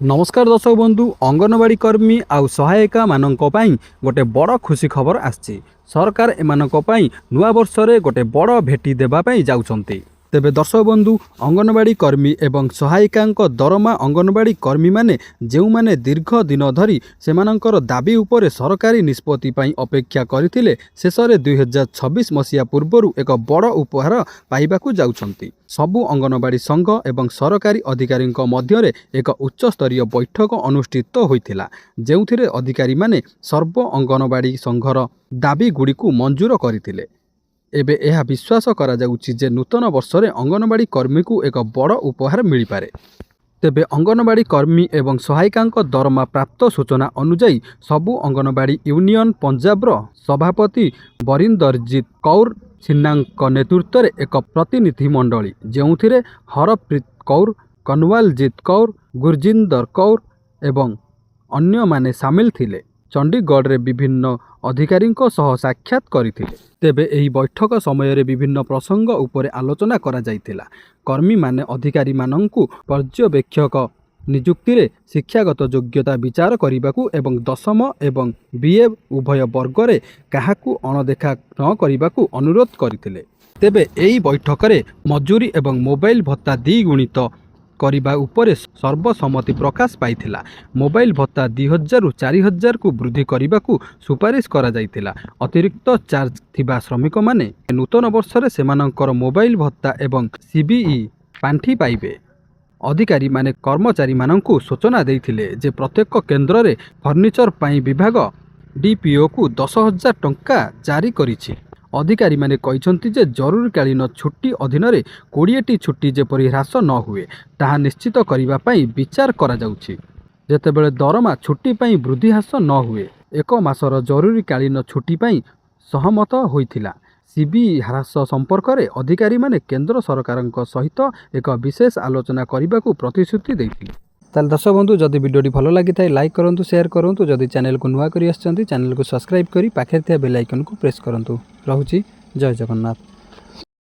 ନମସ୍କାର ଦର୍ଶକ ବନ୍ଧୁ, ଅଙ୍ଗନବାଡ଼ି କର୍ମୀ ଆଉ ସହାୟିକାମାନଙ୍କ ପାଇଁ ଗୋଟେ ବଡ଼ ଖୁସି ଖବର ଆସିଛି। ସରକାର ଏମାନଙ୍କ ପାଇଁ ନୂଆ ବର୍ଷରେ ଗୋଟେ ବଡ଼ ଭେଟି ଦେବା ପାଇଁ ଯାଉଛନ୍ତି। ତେବେ ଦର୍ଶକ ବନ୍ଧୁ, ଅଙ୍ଗନବାଡ଼ି କର୍ମୀ ଏବଂ ସହାୟିକାଙ୍କ ଦରମା, ଅଙ୍ଗନବାଡ଼ି କର୍ମୀମାନେ ଯେଉଁମାନେ ଦୀର୍ଘ ଦିନ ଧରି ସେମାନଙ୍କର ଦାବି ଉପରେ ସରକାରୀ ନିଷ୍ପତ୍ତି ପାଇଁ ଅପେକ୍ଷା କରିଥିଲେ, ଶେଷରେ 2026 ମସିହା ପୂର୍ବରୁ ଏକ ବଡ଼ ଉପହାର ପାଇବାକୁ ଯାଉଛନ୍ତି। ସବୁ ଅଙ୍ଗନବାଡ଼ି ସଂଘ ଏବଂ ସରକାରୀ ଅଧିକାରୀଙ୍କ ମଧ୍ୟରେ ଏକ ଉଚ୍ଚସ୍ତରୀୟ ବୈଠକ ଅନୁଷ୍ଠିତ ହୋଇଥିଲା, ଯେଉଁଥିରେ ଅଧିକାରୀମାନେ ସର୍ବ ଅଙ୍ଗନବାଡ଼ି ସଂଘର ଦାବିଗୁଡ଼ିକୁ ମଞ୍ଜୁର କରିଥିଲେ। ଏବେ ଏହା ବିଶ୍ୱାସ କରାଯାଉଛି ଯେ ନୂତନ ବର୍ଷରେ ଅଙ୍ଗନବାଡ଼ି କର୍ମୀଙ୍କୁ ଏକ ବଡ଼ ଉପହାର ମିଳିପାରେ। ତେବେ ଅଙ୍ଗନବାଡ଼ି କର୍ମୀ ଏବଂ ସହାୟିକାଙ୍କ ଦରମା ପ୍ରାପ୍ତ ସୂଚନା ଅନୁଯାୟୀ, ସବୁ ଅଙ୍ଗନବାଡ଼ି ୟୁନିୟନ ପଞ୍ଜାବର ସଭାପତି ବରିନ୍ଦରଜିତ କୌର ଛିନ୍ନାଙ୍କ ନେତୃତ୍ୱରେ ଏକ ପ୍ରତିନିଧି ମଣ୍ଡଳୀ, ଯେଉଁଥିରେ ହରପ୍ରୀତ କୌର, କନୱାଲଜିତ କୌର, ଗୁରଜିନ୍ଦର କୌର ଏବଂ ଅନ୍ୟମାନେ ସାମିଲ ଥିଲେ, ଚଣ୍ଡିଗଡ଼ରେ ବିଭିନ୍ନ ଅଧିକାରୀଙ୍କ ସହ ସାକ୍ଷାତ କରିଥିଲେ। ତେବେ ଏହି ବୈଠକ ସମୟରେ ବିଭିନ୍ନ ପ୍ରସଙ୍ଗ ଉପରେ ଆଲୋଚନା କରାଯାଇଥିଲା। କର୍ମୀମାନେ ଅଧିକାରୀମାନଙ୍କୁ ପର୍ଯ୍ୟବେକ୍ଷକ ନିଯୁକ୍ତିରେ ଶିକ୍ଷାଗତ ଯୋଗ୍ୟତା ବିଚାର କରିବାକୁ ଏବଂ ଦଶମ ଏବଂ ବିଏ ଉଭୟ ବର୍ଗରେ କାହାକୁ ଅଣଦେଖା ନ କରିବାକୁ ଅନୁରୋଧ କରିଥିଲେ। ତେବେ ଏହି ବୈଠକରେ ମଜୁରୀ ଏବଂ ମୋବାଇଲ ଭତ୍ତା ଦ୍ୱିଗୁଣିତ କରିବା ଉପରେ ସର୍ବସମ୍ମତି ପ୍ରକାଶ ପାଇଥିଲା। ମୋବାଇଲ ଭତ୍ତା 2000ରୁ 4000କୁ ବୃଦ୍ଧି କରିବାକୁ ସୁପାରିଶ କରାଯାଇଥିଲା। ଅତିରିକ୍ତ ଚାର୍ଜ ଥିବା ଶ୍ରମିକମାନେ ନୂତନ ବର୍ଷରେ ସେମାନଙ୍କର ମୋବାଇଲ ଭତ୍ତା ଏବଂ ସିବିଇ ପାଣ୍ଠି ପାଇବେ। ଅଧିକାରୀମାନେ କର୍ମଚାରୀମାନଙ୍କୁ ସୂଚନା ଦେଇଥିଲେ ଯେ ପ୍ରତ୍ୟେକ କେନ୍ଦ୍ରରେ ଫର୍ଣ୍ଣିଚର ପାଇଁ ବିଭାଗ ଡିପିଓକୁ 10,000 ଟଙ୍କା ଜାରି କରିଛି। ଅଧିକାରୀମାନେ କହିଛନ୍ତି ଯେ ଜରୁରୀକାଳୀନ ଛୁଟି ଅଧୀନରେ 20ଟି ଛୁଟି ଯେପରି ହ୍ରାସ ନ ହୁଏ ତାହା ନିଶ୍ଚିତ କରିବା ପାଇଁ ବିଚାର କରାଯାଉଛି, ଯେତେବେଳେ ଦରମା ଛୁଟି ପାଇଁ ବୃଦ୍ଧି ହ୍ରାସ ନ ହୁଏ। ଏକ ମାସର ଜରୁରୀକାଳୀନ ଛୁଟି ପାଇଁ ସହମତ ହୋଇଥିଲା। ସିବିଇ ହ୍ରାସ ସମ୍ପର୍କରେ ଅଧିକାରୀମାନେ କେନ୍ଦ୍ର ସରକାରଙ୍କ ସହିତ ଏକ ବିଶେଷ ଆଲୋଚନା କରିବାକୁ ପ୍ରତିଶ୍ରୁତି ଦେଇଥିଲେ। ତାହେଲେ ଦର୍ଶକ ବନ୍ଧୁ, ଯଦି ଭିଡ଼ିଓଟି ଭଲ ଲାଗିଥାଏ, ଲାଇକ୍ କରନ୍ତୁ, ସେୟାର କରନ୍ତୁ। ଯଦି ଚ୍ୟାନେଲକୁ ନୂଆ କରି ଆସିଛନ୍ତି, ଚ୍ୟାନେଲକୁ ସବସ୍କ୍ରାଇବ୍ କରି ପାଖରେ ଥିବା ବେଲ୍ ଆଇକନ୍କୁ ପ୍ରେସ୍ କରନ୍ତୁ। ରହୁଛି, ଜୟ ଜଗନ୍ନାଥ।